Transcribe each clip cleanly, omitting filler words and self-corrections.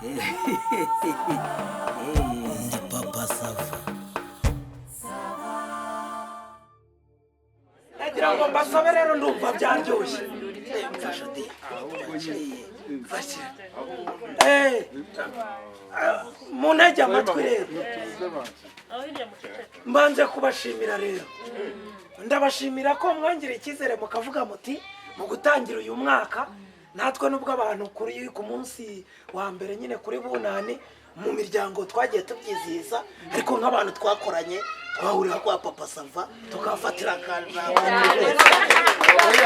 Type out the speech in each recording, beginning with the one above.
Ndi Papa Sava. Nagira ngo mbasabe rero, ndumva byaryoshye. Mfasha di, mfasha. Muntege amatwi rero, mbanze kubashimira rero. Ndabashimira ko mwangiriye icyizere, mukavuga muti mu gutangira uyu mwaka natwe, nubwo abantu kuri ku munsi wa mbere nyine kuri Bunani mu miryango twagiye tubyizihiza, ariko nk'abantu twakoranye twahurira kwa Papa Sava tukahafatira akajambo.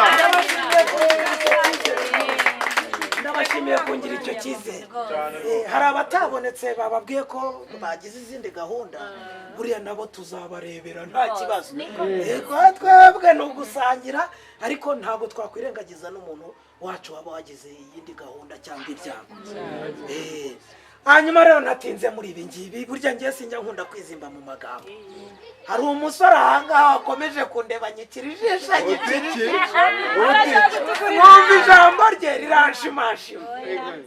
Ndabashimiye kungira icyo cyizere. Ndabashimiye kungira icyo cyizere. Hari abatabonetse bababwiye ko bagize izindi gahunda, buriya nabo tuzabarebera, nta kibazo. Yego, twebwe ni ugusangira, ariko ntabwo twakwirengagiza n'umuntu wacu waba wagize iyindi gahunda cyangwa ibyago. Hanyuma rero natinze muri ibi ngibi, burya ngiye sinjya nkunda kwizimba mu magambo. Hari umusore ahangaha wakomeje kundeba, nyikira ijisho, anyikira ijisho, mwumva ijambo rye riranshimashima.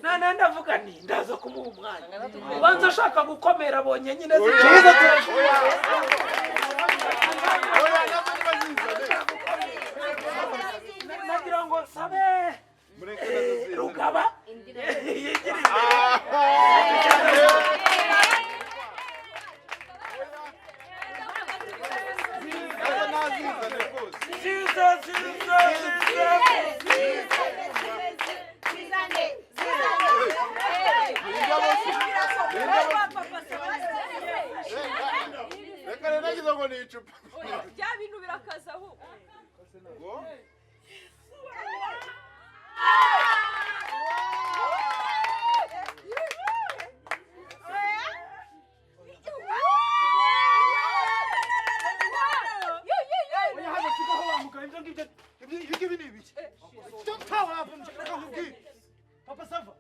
None ndavuga nti ndaza kumuha umwanya, ubanza ashaka gukomera, abonye nyine zikiza. Nagira ngo nsabe Rugaba yigire imbere. Zize, zize, zize. Reka rero, nagize ngo ni icupa. Bya bintu birakaza ahubwo. Ngo? Oya, hano sigaho wamugaye. Ibyo ngibyo, ibi ngibi ni ibiki? Icyo ntawe reka nkubwire, Papa Sava,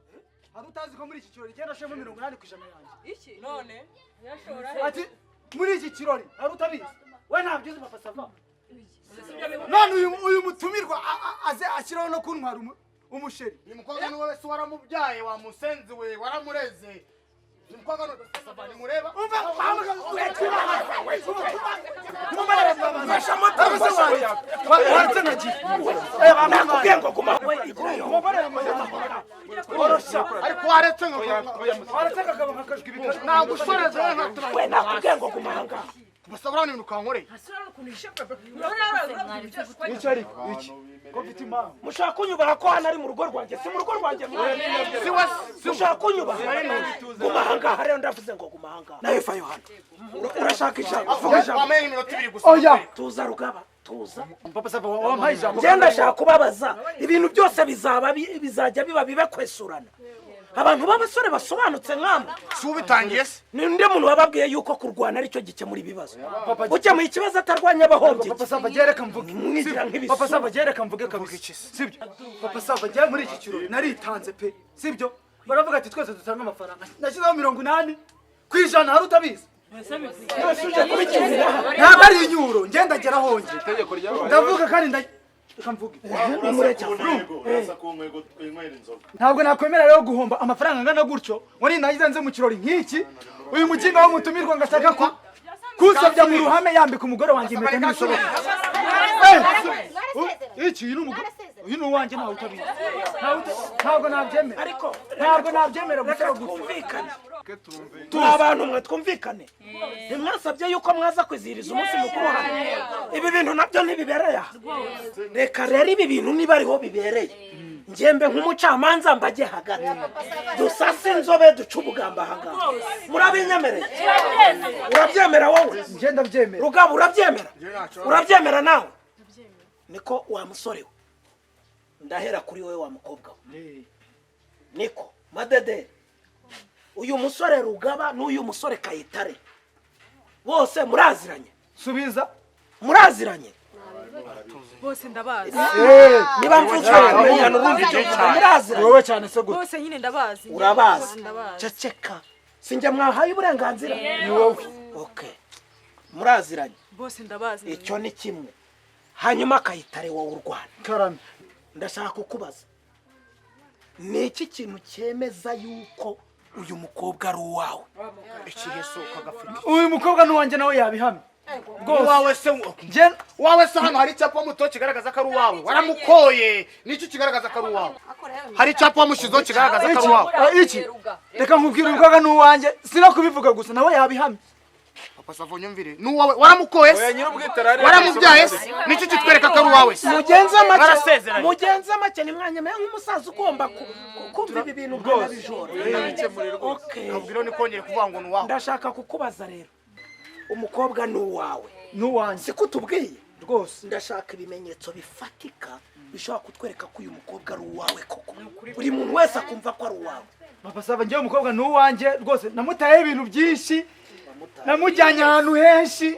hari utazi ko muri iki kirori igenda ashiramo 80% yanjye. Iki none yashora? Ati muri iki kirori hari utabizi? We ntabyo uzi, Papa Sava. None uyu mutumirwa aze ashyiraho no kuntwara umusheri. Uyu mukobwa ni wowe se waramubyaye? Wa musenzi we, waramureze? Uyu mukobwa ni Sava, nimureba. Umva. Fasha moto, fasha. Waretse nkagira Nakubwiye ngo guma we, igurayo. Oroshya. Ariko waretse nka Waretse kakaba nkakajwi bikajwi. Nagushoreze wowe nka We, nakubwiye ngo guma ahangaha. Gusa urabona ibintu ukankoreye. Iki ariko iki ko mfite impamvu? Mushaka kunyubaha ko hano ari mu rugo rwanjye? Si mu rugo rwanjye mwana. Si we si. Mushaka kunyubaha? Guma ahangaha rero, ndavuze ngo guma ahangaha. Nawe vayo hano. Urashaka ijambo? Vuga ijambo. Wamenye iminota 2 gusa. Oya. Tuza Rugaba, tuza. Papa Sava, wampaye ijambo. Njye ndashaka kubabaza, ibintu byose bizaba bizajya biba bibe kwesurana, abantu b'abasore basobanutse nkamwe? Si ubitangiye se? Ni undi muntu wababwiye yuko kurwana aricyo gikemura ibibazo? Ukemuye ikibazo atarwanya abahombye. Papa Sava, gereka mvuge. Mwigira nk'ibisura. Papa Sava, gereka mvuge kabisa, sibyo? Papa Sava, njye muri iki kirori naritanze pe, sibyo? Baravuga ati twese dutange amafaranga, nashyizeho 80%. Hari utabizi? Uje kubikinira? Ntabwo ari inyuro, njye ndagera aho njye ndavuga kandi reka mvuge. Nimureke. Urasa ku ntego, twinywera inzoga. Ntabwo nakwemera rero guhomba amafaranga angana gutyo ngo nindangiza nze mu kirori nk'iki, uyu mukinga w'umutumirwa ngo ashaka ku kunsebya mu ruhame yambika umugore wanjye impeta. Ntibishoboka. Iki uyu ni umugore, uyu ni uwanjye, ntawe utabizi. Ntabwo nabyemera. Ariko Ntabwo nabyemera reka gusaba gutyo. twumvikane, turi abantu mwe, twumvikane. Ntimwasabye yuko mwaza kwizihiriza umunsi mukuru hano? Ibi bintu nabyo ntibibereye aha. Reka rero, ibi bintu niba ariho bibereye, njyembe nk'umucamanza mbajye hagati, dusase inzobe, duce ubugamba ahangaha. Murabinyemereye? Urabyemera wowe? Njye ndabyemera. Rugaba, urabyemera? Urabyemera nawe? Niko wa musore we, ndahera kuri wowe wa mukobwa we. Niko Madederi, uyu musore Rugaba n'uyu musore Kayitare bose muraziranye? Subiza. Muraziranye? Bose ndabazi. Niba mvuze kumenyana, urumva icyo mvuga? Muraziranye? Wowe cyane se gute? Bose nyine ndabazi. Urabazi? Bose ndabazi. Ceceka, sinjye mwahaye uburenganzira. Ni wowe. Okay, muraziranye? Bose ndabazi. Icyo ni kimwe. Hanyuma Kayitare, wowe urwana. Karame. Ndashaka kukubaza, ni iki kintu cyemeza yuko Uyu mukobwa ari uwawe? Ikihe se ukagafite? Uyu mukobwa n'uwanjye, nawe yabihamye rwose. Uwawe se? Njye Wawe se hano hari icyapa muto kigaragaza ko ari uwawe? Waramukoye, nicyo kigaragaza ko ari uwawe? Hari icyapa wamushyizeho kigaragaza ko ari iki uwawe? Ah, iki reka nkubwire, umukobwa n'uwanjye, sino kubivuga gusa, nawe yabihamye. Papa Sava, unyumvire, ni uwawe? Waramukoye se? Oya, nyir'ubwite arahari. Waramubyaye se? Nicyo kitwereka ko ari uwawe se? Mugenze make. Barasezeranye. Mugenze make, nimwanyemeye nk'umusaza ugomba kumva ibi bintu nkanabijora. Bikemure rwose. Okay. Kabwira ni kongere kuvuga ngo ni uwawe. Ndashaka kukubaza rero, umukobwa ni uwawe? N'uwanjye. Siko utubwiye? Rwose. Ndashaka ibimenyetso bifatika bishobora kutwereka ko uyu mukobwa ari uwawe koko, buri muntu wese akumva ko ari uwawe. Papa Sava, njyewe umukobwa n'uwanjye rwose. Namutayeho ibintu byinshi, namujyanye ahantu henshi,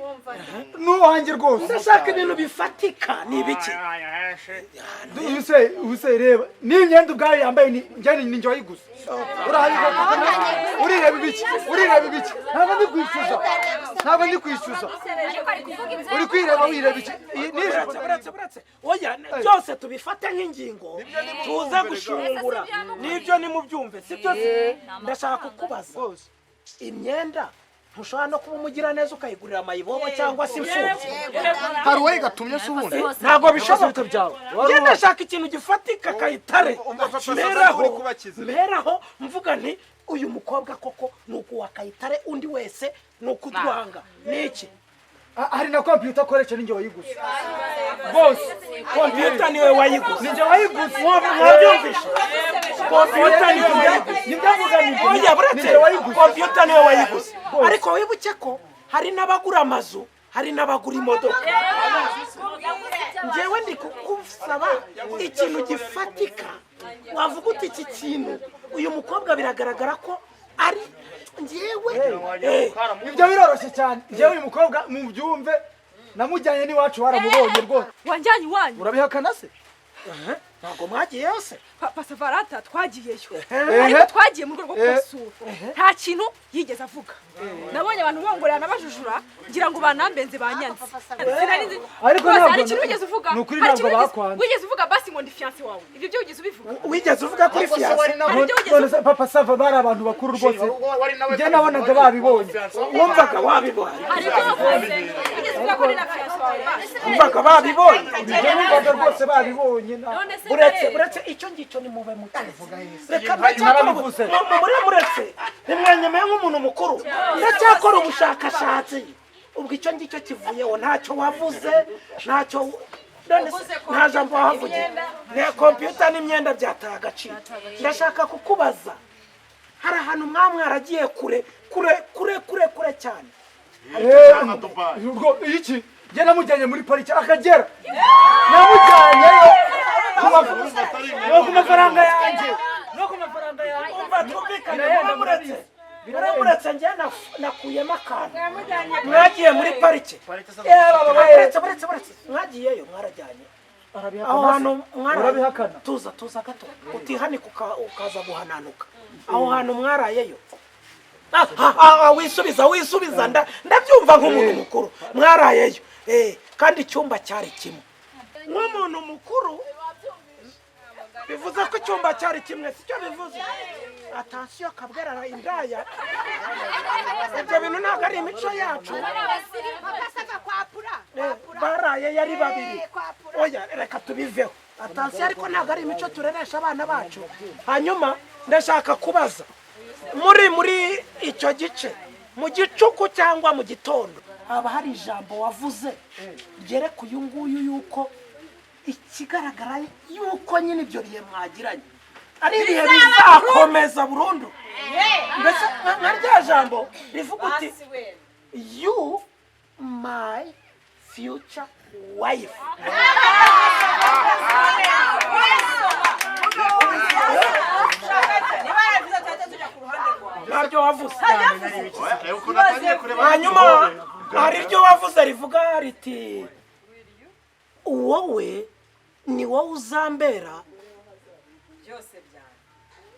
n'uwanjye rwose. Ndashaka ibintu bifatika, ni ibiki? Ubuse reba n'imyenda ubwayo yambaye, ni njye, ni njye wayiguze. Urahabika, urireba ibiki? Urireba ibiki? Ntabwo ndi kwishyuza, ntabwo ndi kwishyuza. Ariko ari kuvuga ibyo. Uri kwireba, wireba iki? Iyi ni ijipo. Buretse, buretse, buretse. Oya, byose tubifate nk'ingingo tuze gushungura. Nibyo, nimubyumve, sibyo se? Ndashaka kukubaza, imyenda ntushobora no kuba umugira neza ukayigurira amayibobo cyangwa se imfubyi? Hari uwayigatumye se ubundi? Ntabwo bishoboka. Ibyo byawe. Njye ndashaka ikintu gifatika, Kayitare. Umva, Papa Sava, Meraho uri kubakiza. meraho mvuga nti uyu mukobwa koko ni ukuwa Kayitare, undi wese ni ukudwanga. Ni iki? Ah, hari na kompiyuta akoresha, ninjye wayiguze rwose. Kompiyuta niwe wayiguze? Ninjye wayiguze. Mwabyumvishe? Kompiyuta niwe wayiguze. Nibyo mvuga, nibyo. Oya, buretse. Ninjye wayiguze. Kompiyuta niwe wayiguze, ariko wibuke ko hari n'abagura amazu, hari n'abagura imodoka. Njyewe ndi kugusaba ikintu gifatika wavuga uti iki kintu uyu mukobwa biragaragara ko ari njyewe. Ibyo biroroshye cyane. Njyewe uyu mukobwa, mubyumve, namujyanye n'iwacu, waramubonye rwose. Wanjyanye iwanyu? Urabihakana se? Ntabwo mwagiyeyo se? Papa Savarata, twagiyeyo, Ehe. ariko twagiye mu rwego rwo Eh. kubasura, nta kintu yigeze avuga. Nabonye abantu bongorera n'abajujura, ngira ngo banambenze, banyanze. Sinari nzi. Ariko Rwose, ntabwo hari ikintu wigeze uvuga? ni ukuri Hari ntabwo ikintu bakwanze. Wigeze uvuga basi ngo ndi fiancé wawe? Ibyo byo wigeze ubivuga? Wigeze uvuga kuri fiancé? Hari ibyo wigeze None se, Papa Sava, bari abantu bakuru rwose, njye nabonaga babibonye. Wumvaga wabibonye? Hari ibyo wavuze? Wigeze uvuga ko ari na fiancé wawe basi? Wumvaga babibonye? Njye numvaga rwose babibonye None se Buretse, mbere- buretse, icyo ngicyo ni mube muteze. Reka, ndacyakora Narabivuze. Muri muretse, nimwanyemeye nk'umuntu mukuru, ndacyakora ubushakashatsi. Ubwo icyo ngicyo kivuyeho, ntacyo wavuze, ntacyo. None se, nta jambo wahavugiye? Ne kompiyuta n'imyenda byataye agaciro. Ndashaka kukubaza, hari ahantu mwaba mwaragiye kure kure kure kure kure cyane? Ubwo iki, njye namujyanye muri pariki Akagera, namujyanyeyo no ku mafaranga yanjye, no ku mafaranga yanjye. Umva, twumvikane. Birahenda, Muretse, murabizi. muretse, njye nakuyemo akantu. Mwagiye muri parike? Yewe, Buretse, buretse, buretse. Mwagiyeyo, mwarajyanye aho Arabihakana hantu? se? Urabihakana? Tuza, tuza gato, utihanika ukaza guhananuka. Aho hantu mwarayeyo? Ah, ah, ah, wisubiza, wisubiza, ndabyumva nk'umuntu mukuru. Mwarayeyo? Kandi icyumba cyari kimwe? Nk'umuntu mukuru, bivuze ko icyumba cyari kimwe, sicyo bivuze? Attention, kabwerara indaya, ibyo bintu ntabwo ari imico yacu. Baraye yari babiri? Oya, reka tubiveho. Attention, ariko ntabwo ari imico tureresha abana bacu. Hanyuma ndashaka kubaza, muri icyo gice, mu gicuku cyangwa mu gitondo, haba hari ijambo wavuze ryereka uyu nguyu yuko ikigaragara yuko nyine ibyo bihe mwagiranye ari ibihe bizakomeza burundu? Mbese nka rya jambo rivuga uti "You my future wife"? Ntaryo wavuze? Hanyuma hari iryo wavuze rivuga riti "Wowe ni wowe uzambera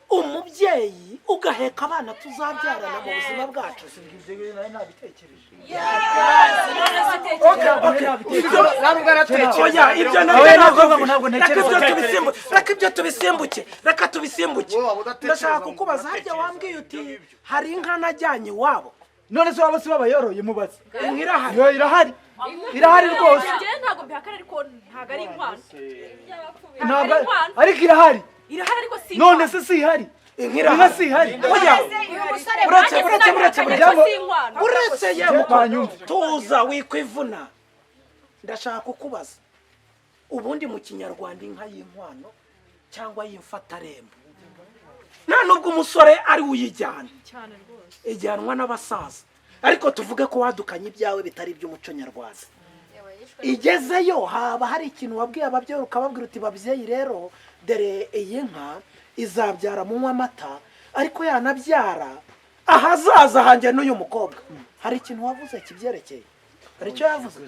Umubyeyi ugaheka abana tuzabyarana mu buzima bwacu. Oya, ibyo nabyo reka ibyo tubisimbuke, reka tubisimbuke. Ndashaka kukubaza, harya wambwiye uti hari inka najyanye iwabo? None se waba si babayoroye mubaze. Inka irahari? Yo, irahari, irahari rwose. Njyewe ntabwo mbihakana, ariko ntabwo ari inkwano. Ntabwo ariko irahari. Irahari ariko si None se si ihari? Inka Inka irahari. si ihari? Oya, uretse uretse uretse uretse si inkwano. Uretse yewe, Banyumve. tuza wikwivuna. Ndashaka kukubaza, ubundi mu Kinyarwanda inka y'inkwano cyangwa y'imfatarembo, nta nubwo umusore ari we uyijyana, ijyanwa n'abasaza. Ariko tuvuge ko wadukanye ibyawe bitari iby'umuco nyarwanda, igezeyo haba hari ikintu wabwiye ababyeyi, ukababwira uti: "Babyeyi rero, dore iyi nka izabyara munywa amata, ariko yanabyara ahazaza hanjye n'uyu mukobwa"? Hari ikintu wavuze kibyerekeye? Hari icyo yavuze?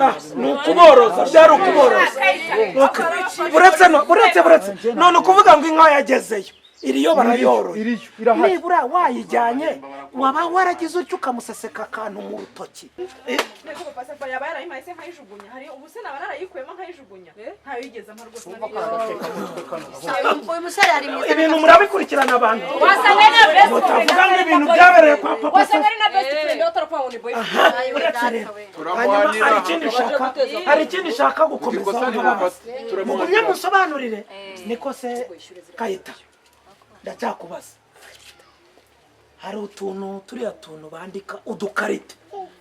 Ah, ni ukuboroza, byari ukuboroza. Okay. Buretse no buretse buretse none ukuvuga ngo inka yagezeyo iriyo, barayoroye? Iriyo, irahari. Nibura wayijyanye waba waragize utyo ukamuseseka akantu mu rutoki? Niko papa Sava yaba yarayimpaye se nkayijugunya? Hari ubu se naba narayikuyemo nkayijugunya? Ntayo yigeze ampa rwose. Uyu musore ari mwiza. Ibintu murabikurikirana abantu, Wasanga ari na best friend. mutavuga ngo ibintu byabereye kwa papa Wasanga Sava. ari na best friend utarakuvuga ngo ni boyfriend. Uretse rero, hanyuma hari ikindi nshaka gukomeza nkababaza, mugumye musobanurire. Niko se Kayita, ndacyakubaza, hari utuntu, turiya tuntu bandika, udukarita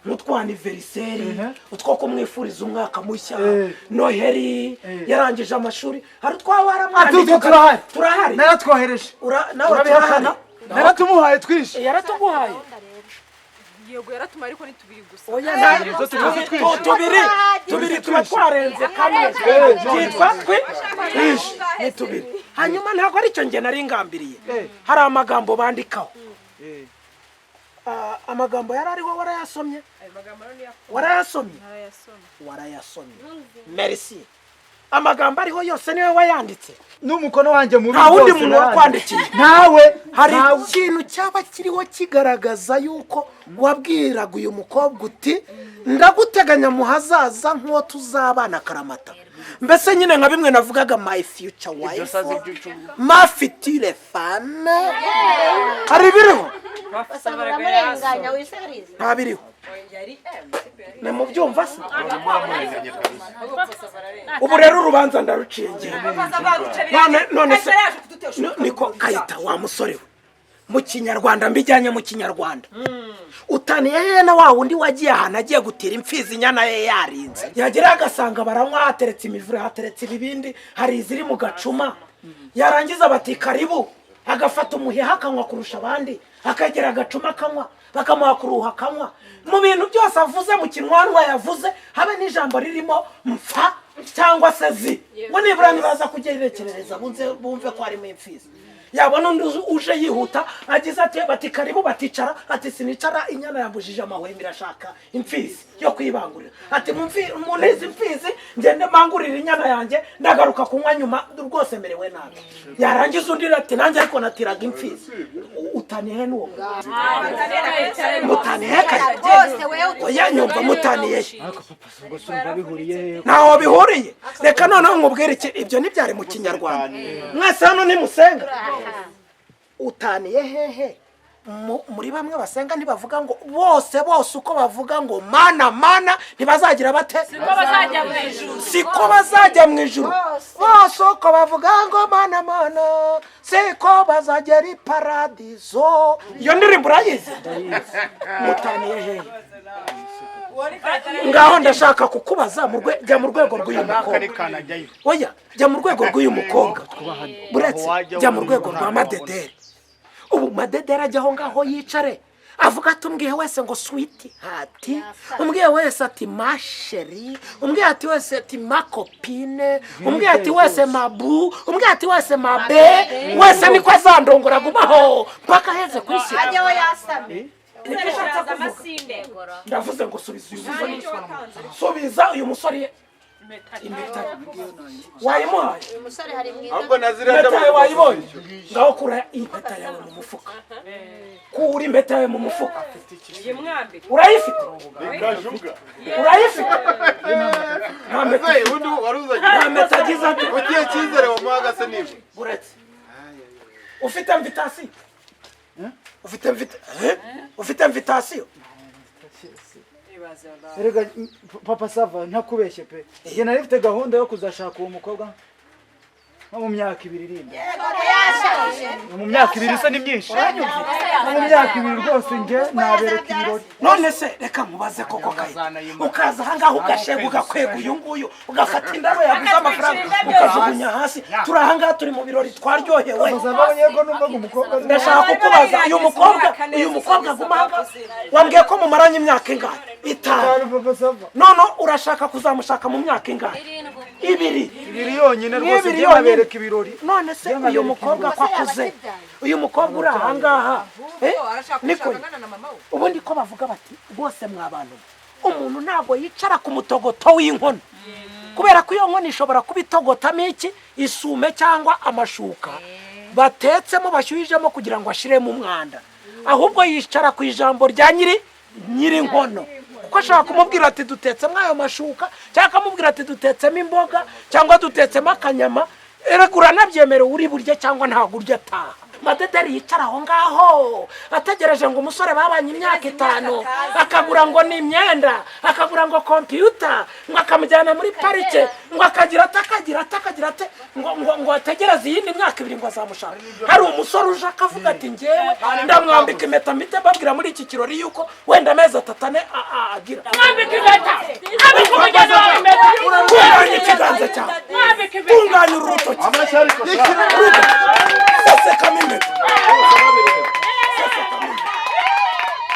nk'utwa anniversaire, utwo kumwifuriza umwaka mushya, Noheri, yarangije amashuri, hari utwaba Ati waramwandika? utwo turahari. Turahari. Naratwohereje. Nawe Urabihakana? turahari. Naratumuhaye twishe. Yaratuguhaye? Yego, yaratuma, ariko ni tubiri gusa. Oya, tubiri tubiri tuba twarenze kamwe, byitwa twi twinshi, ni tubiri. Hanyuma ntabwo aricyo njye nari ngambiriye. Hari amagambo bandikaho. Ah, amagambo yari ariho warayasomye? Warayasomye? Warayasomye, merci. Amagambo ariho yose niwe wayanditse? N'umukono wanjye mubi Nta wundi rwose muntu naranditse. wakwandikiye? Nawe. Hari Nawe. ikintu cyaba kiriho kigaragaza yuko wabwiraga uyu mukobwa uti: "Ndaguteganya mu hazaza nk'uwo tuzabana akaramata"? Mbese nyine nka bimwe navugaga, my future wife, ma future femme. Hari ibiriho? Basanga uramurenganya wisarize. Nta biriho? Ni mu byumva se? Ubu rero urubanza ndaruciye ngewe. None se niko Kayita, wa musore we, mu Kinyarwanda, mbijyanye mu Kinyarwanda, utaniye he na wa wundi wagiye ahantu agiye gutira imfizi inyana ye yarinze, yagera agasanga baranywa, hateretse imivure, hateretse ibibindi, hari iziri mu gacuma, yarangiza bati: "Karibu", agafata umuheha akanywa kurusha abandi, akegera agacuma akanywa, bakamuha kuruha akanywa? Mu bintu byose avuze, mu kinwanwa yavuze, habe n'ijambo ririmo mpfa cyangwa se zi, ngo nibura nibaza kugerekerereza bumve ko harimo imfizi. Yabona undi uje yihuta agize ati, bati: "Karibu", baticara, ati: "Sinicara, inyana yambujije amahwemo, irashaka imfizi yo kwibangurira." Ati: "Muntize imfizi ngende mbangurire inyana yanjye, ndagaruka kunywa nyuma, rwose merewe nabi." Yarangiza undi ati: "Nanjye ariko natiraga imfizi." Utaniye n'uwo muntu? Mutaniye kare? Rwose wewe. Oya, nyumva, mutaniye he? Ariko papa, si ubwo se bihuriye he? Ntaho bihuriye. Reka noneho nkubwire iki: ibyo ntibyari mu Kinyarwanda. Mwese hano ntimusenga? Utaniye hehe? Muri bamwe basenga, ntibavuga ngo bose bose uko bavuga ngo "Mana, Mana" ntibazagira bate? Ko bazajya mu ijuru. Siko bazajya mu ijuru. Bose uko bavuga ngo "Mana, Mana" siko bazagera i paradizo. Iyo ndirimbo urayizi? Mutaniye hehe ngaho? Ndashaka kukubaza jya mu rwego rw'uyu mukobwa. Oya, jya mu rwego rw'uyu mukobwa. Buretse, jya mu rwego rwa Madederi. Ubu Madederi ajya aho ngaho yicare avuga ati: "Umbwiye wese ngo sweetheart, umbwiye wese ati ma chérie, umbwiye ati wese ati ma copine, umbwiye ati wese ma boo, umbwiye ati wese ma bé, wese niko azandongora gumaho mpaka aheze ku isi." Ajyaho yasamye. Nibyo ushatse kuvuga? Ndavuze ngo subiza uyu musore, subiza uyu musore. Impeta wayimuhaye? Uyu musore hari mwiza. Ahubwo na ziriya Impeta ndabo yawe wayibonye? Ngaho kura impeta yawe mu mufuka, kura impeta yawe mu mufuka. Uyimwambike. Urayifite? Kajuga. Urayifite? Nta mpeta. Ese ubundi wari uzanye Nta mpeta agize ate? Ugiye cyizere wamuhaga se niba Uretse ufite invitation, ufite ufite invitation? Erega Papa Sava, ntakubeshye pe, njye nari mfite gahunda yo kuzashaka uwo mukobwa nko mu myaka 2 iri imbere. Yashaje. Mu myaka 2 isa ni myinshi, nko mu myaka 2 rwose njye nabereka ibirori. None se reka nkubaze koko, kayi ukaza ahangaha ugashega, ugakwega uyu nguyu, ugafata indabo yaguze amafaranga ukajugunya hasi. Turi ahangaha, turi mu birori, twaryohewe. Papa Sava, yego, numvaga umukobwa ari Ndashaka kukubaza, uyu mukobwa aguma ahangaha, wambwiye ko mumaranye imyaka ingahe? 5. 5, Papa Sava. None urashaka kuzamushaka mu myaka ingahe? 2? 2 yonyine rwose. Nk'ibiri Njye yonyine. nabereka ibirori. None se uyu mukobwa ko akuze, uyu mukobwa uri ahangaha, eh, Arashaka niko gushaka angana na mama we. Ubundi ko bavuga bati rwose mwa bantu mwe, umuntu ntabwo yicara ku mutogoto w'inkono, kubera ko iyo nkono ishobora kuba itogotamo iki? Isume cyangwa amashuka batetsemo, bashyuhijemo kugira ngo ashiremo umwanda. Ahubwo yicara ku ijambo rya nyiri inkono, kuko ashobora kumubwira ati dutetsemo ayo mashuka, cyangwa akamubwira ati dutetsemo imboga, cyangwa dutetsemo akanyama. Erega uranabyemerewe, uri burye cyangwa ntabwo urya, ataha. Madederi yicara aho ngaho ategereje ngo umusore babanye imyaka 5 akagura ngo ni imyenda, akagura ngo kompiyuta, ngo akamujyana muri parike, ngo akagira ate, akagira ate, akagira ate, ngo ategereze iyindi myaka 2 ngo azamushaka. Hari umusore uje akavuga ati ngewe ndamwambika impeta, mpite mbabwira muri iki kirori yuko wenda amezi 3, 4 agira. Mwambike impeta, mwambike umugeni wawe impeta. Tunganya ikiganza cyawe. Mwambike impeta. Tunganya uru rutoki. Amashyi ariko. Sesekamo impeta. Bose babireba. Sesekamo impeta.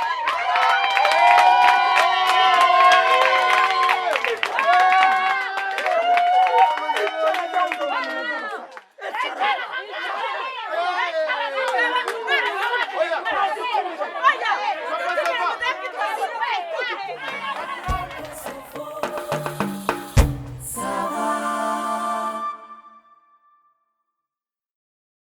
Papa Sava.